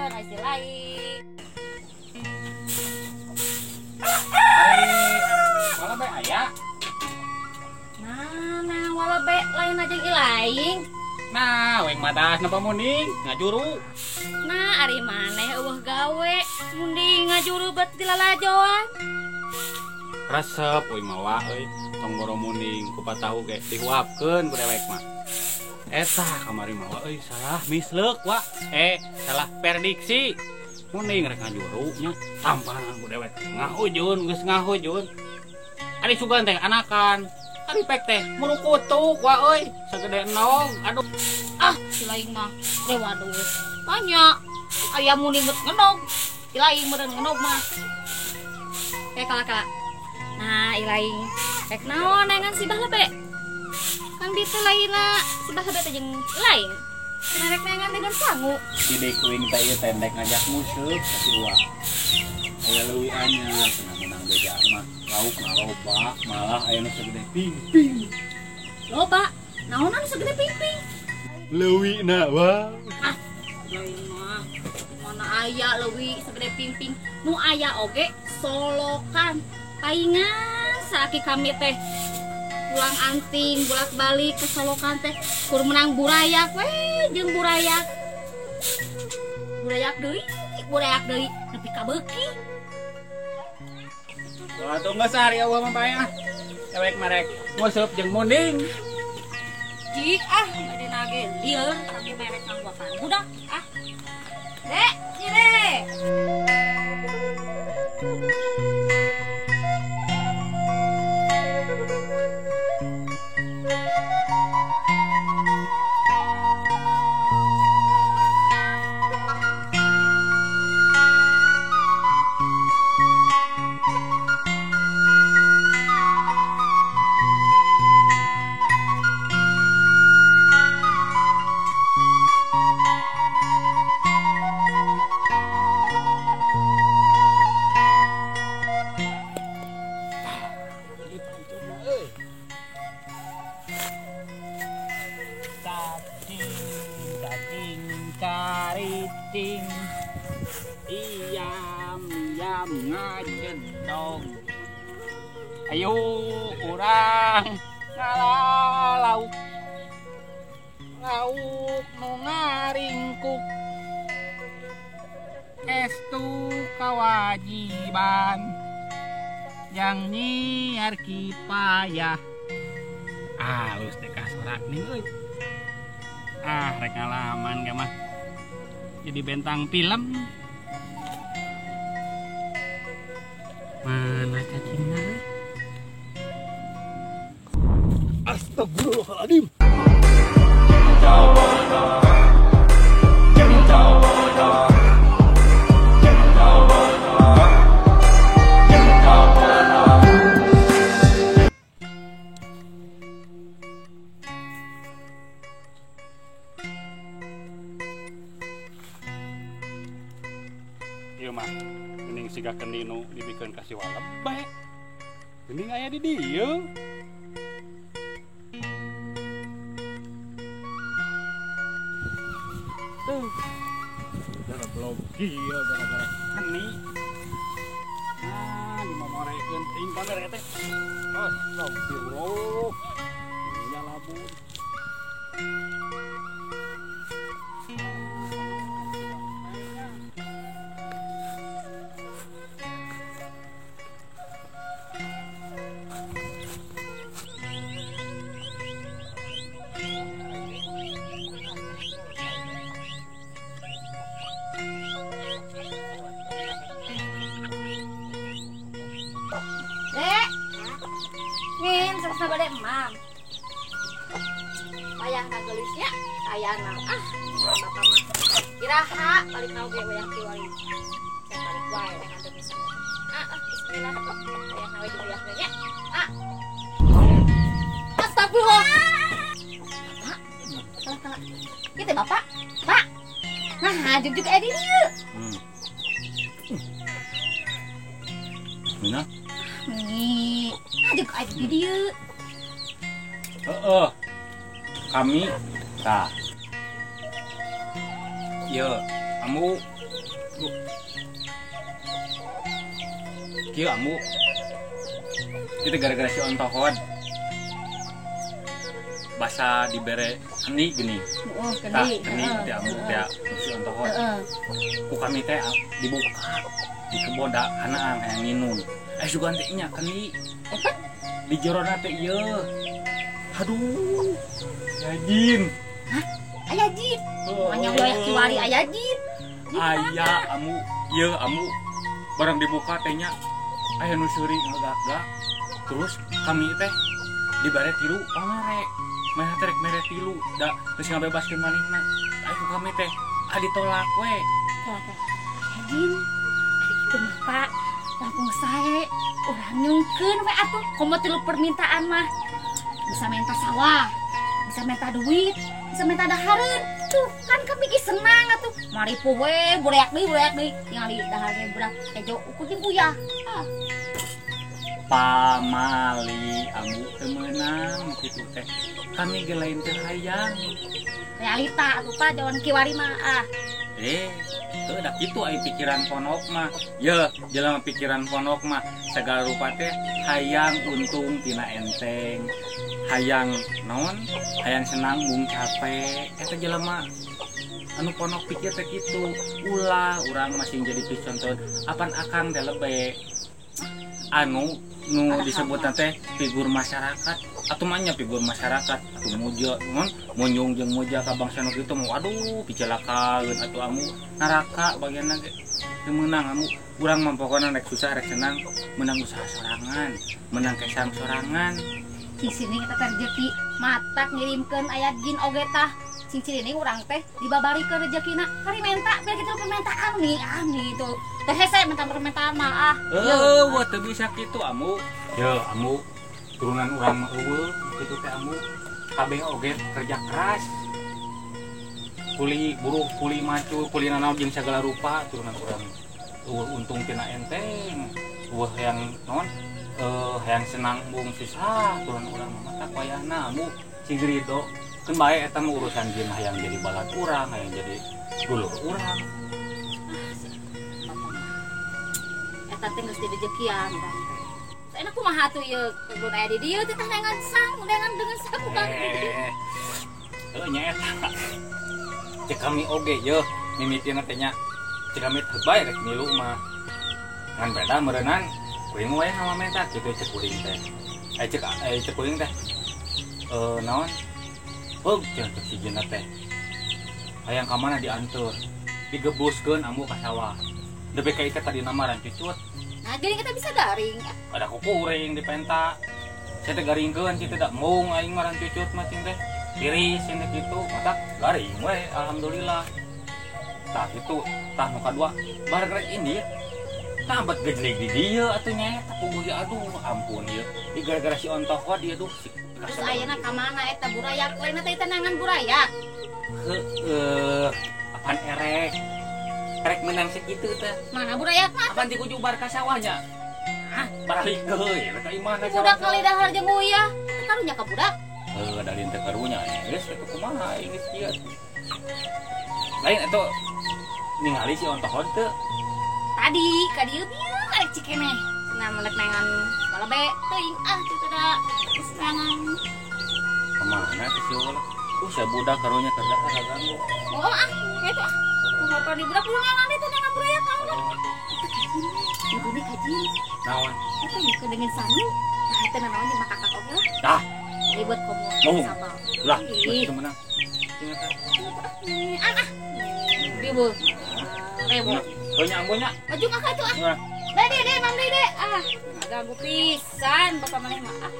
Kan ai si lain. Ari wala bae aya. Nah, wala bae lain aja ilaing. Nah, weng madas napa munding ngajuru. Nah, ari maneh eueuh gawe munding ngajuru bet dilalajoan. Resep euy mawa euy, tong boro munding kupat tahu ge dihuapkeun ku dewek mah. Eta kamari mawa euy salah misleuk wa. Salah prediksi. Munding rek ngajuru nya tampanan ku dewek. Ngahujun geus ngahujun. Ari sugan teh anakan. Ari pek teh murukutuk wa euy sagede endog. Aduh. Ah, si lain mah waduh. Banyak aya munding bet ngenog. Si lain meureun ngenog mah. Kayak Nah, ilaing rek naon nengan si Bahlebe? Kan ditu lainna si Bahlebe teh jeung lain. Rek nengan dengan sangu. Si dekuing teh ieu teh ndek ngajak musuh ka si Uwa. Aya leuwih anyar cenah menang beja mah. Lauk loba, malah aya nu sagede ping-ping. Loba? Naonan segede ping-ping? Leuwihna wah. Ah, lain mah. Mana aya leuwih segede ping-ping. Nu aya oge solokan. Paingan saaki kami teh pulang anting bolak-balik ke solokan teh kur menang burayak we jeung burayak. Burayak deui nepi ka beuki. Wah, tunggu sehari eueuh mah bae ah. Dewek marek nguseup jeung munding. Cik ah, bade nage lieur kami merek ngangguakan budak ah. Dek, nyire. Cacing, iam ngajedog. Ayo urang ngalauk, lauk nu ngaringkuk. Estu kawajiban yang nyiar kipayah. Alus teh kasorak nih euy. Ah, rek ngalaman ge mah. Jadi bentang film. Mana cacingnya? Astagfirullahaladzim. Ieu mah geuning siga kendi nu dibikeun ka si Waleb bae. Geuning aya di dieu. Tuh. Gara blog ieu gara-gara kendi. Ah, dimomorekeun teuing bager eta teh. Astagfirullah. Nya labur. Dek, ngin selesai bade emam. Wayah nagelisnya, ayana ah, bapak mah. Iraha balik nau ge wayah kiwari. Saya balik wae dengan demi semua. Ah, bismillah. Wayah nawe di wayah ge nya. Ah. Astagfirullah. Bapak. Salah. Kieu bapak. Pak. Nah, juk-juk aya di dieu. Mana? Nih, ajuk aya di dieu. Heeh. Kami tah. Ieu, kamu Kieu ambu. Itu gara-gara si ontohod. Basa dibere kendi gini. Heeh, Tah, kendi. kendi teh ambu teh si ontohod. Heeh. Ku kami teh dibuka di kebon da anaang hayang nginun. Sugan teh nya kendi. Eta Di jerona teh ieu. Aduh. Ya jin. Hah? Aya jin. Manya wilayah kiwari aya jin. Aya amu, ieu amu barang dibuka teh nya aya nu seuri ngagak-gak. Terus kami teh dibare tilu pamere. Maneh teh rek mere tilu da geus ngabebaskeun manehna. Aya ku kami teh ah ditolak we. Tolak teh. Aya jin. Ari kitu mah Pak, langkung sae urang nyungkeun we atuh komo tilu permintaan mah. Bisa minta sawah, bisa minta duit, bisa minta dahareun. Tuh kan kami ge senang atuh. Maripu we bureak deui tingali daharnya budak kejo ukur jeung uyah. Ah. Pamali ambu teu meunang nu kitu teh. Kami ge lain teu hayang. Realita atuh Pak jawan kiwari mah ah. Teu da kitu ai pikiran ponok mah. Yeuh, jelema pikiran ponok mah sagala rupa teh hayang untung tina enteng. Hayang naon? Hayang senang mung capek. Eta jelema anu ponok pikir teh kitu. Ulah urang masih jadi picontoh apan akang teh lebe. Anu nu disebut teh figur masyarakat atuh mah nya figur masyarakat atuh muja mun munyung jeung muja ka bangsa nu kitu mah waduh picelakaeun atuh amu neraka bagianna ge teu meunang amu urang mah pokona rek susah rek senang menang usaha sorangan menang kesang sorangan cing sini kita teh rezeki matak ngirimkeun aya jin oge tah cing sini urang teh dibabarikeun rezekina kari menta biar kitu permintaan nih ah gitu teh hese minta permintaan mah ah eueuh teu bisa kitu amu ye amu turunan urang mah eueuh kitu teh amu kabeh oge kerja keras kuli buruh kuli macul kuli nanaon jeung sagala rupa turunan urang eueuh untung tina enteng eueuh hayang naon hayang senang mung susah turunan urang mah matak wayahna amu cing rido keun bae eta mah urusan jin hayang jadi balad urang hayang jadi dulur urang eta teh geus direjekian urang teh. Enak kumaha atuh ieu kebun aya di dieu teh neangan sang, neangan dengan sang urang. Heuh nya eta. Cek kami oge yeuh mimitina teh nya. Cek kami teu bae rek milu mah. Ngan beda meureunnan kuring we ngamamenta kitu cek kuring teh. Cek kuring teh. Naon? Heug cek si jinna teh. Hayang ka mana dianteur. Digebuskeun ambu ka sawah. Depe ka ieu tadi nama rancucut. Nah, jadi kita bisa garing. Ada kukuring di penta. Saya teh garingkeun kitu da mung aing mah rancucut mah cing teh. Tiris cing teh kitu, matak garing we alhamdulillah. Tah kitu, tah nu kadua bareng rek ini tah bet gejlig di dieu atuh nya eta puguh ge aduh ampun ieu. Di gara-gara si ontohod ieu duh si Terus ayeuna ka mana eta burayak? Lain teh tenangan burayak. Heueuh, apan erek? Erek menang segitu teh. Mana burayak mah? Apan ti kujubar ka sawahnya? Hah, baralik deui we ka imahna sawah. Budak kali dahar jeung uyah. Teu karunya ka budak. Heuh, da lain teu karunya geus atuh kumaha aing geus kieu. Lain atuh ningali si ontohod teu. Tadi ka dieu bieu arek cikeneh. Cenah menek nengan balebe teuing ah kitu da. Geus nengan. Ka mana teh si Ola? Saya budak karunya keur dahar ganggu. Oh ah, kitu ah. Motor di budak pulang nanti tuh dengan burayak kau lah. Itu kajin, ibu ini kajin. Naon? Itu nyukur dengan sanu. Nah itu namanya mak kakak oke lah. Dah. Ini buat komo. Mau. Lah, Ih. itu menang. Ah ah. Ibu. Rebo. Kau nyambungnya. Maju kakak itu ah. Deh deh, mam deh deh. Ah, ganggu pisan bapak maneh mah. Ah.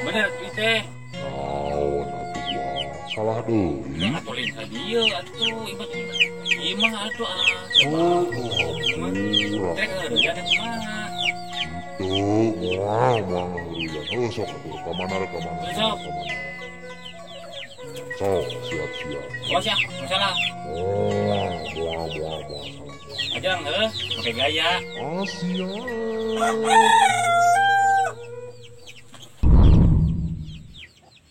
Bener teh. Naon atuh wah, salah deui. Atuh lain ka dieu atuh imah atuh ah. Oh, hampura. Rek heureuyeuh teh kumaha? Henteu, moal moal ngaheureuyan. Heuh sok atuh ka mana rek ka mana. Sok. Ka mana. Sok, siap-siap. Awas ya, masalah. Moal, moal, moal, moal, salah. Ajang heuh, make gaya. Oh, siap.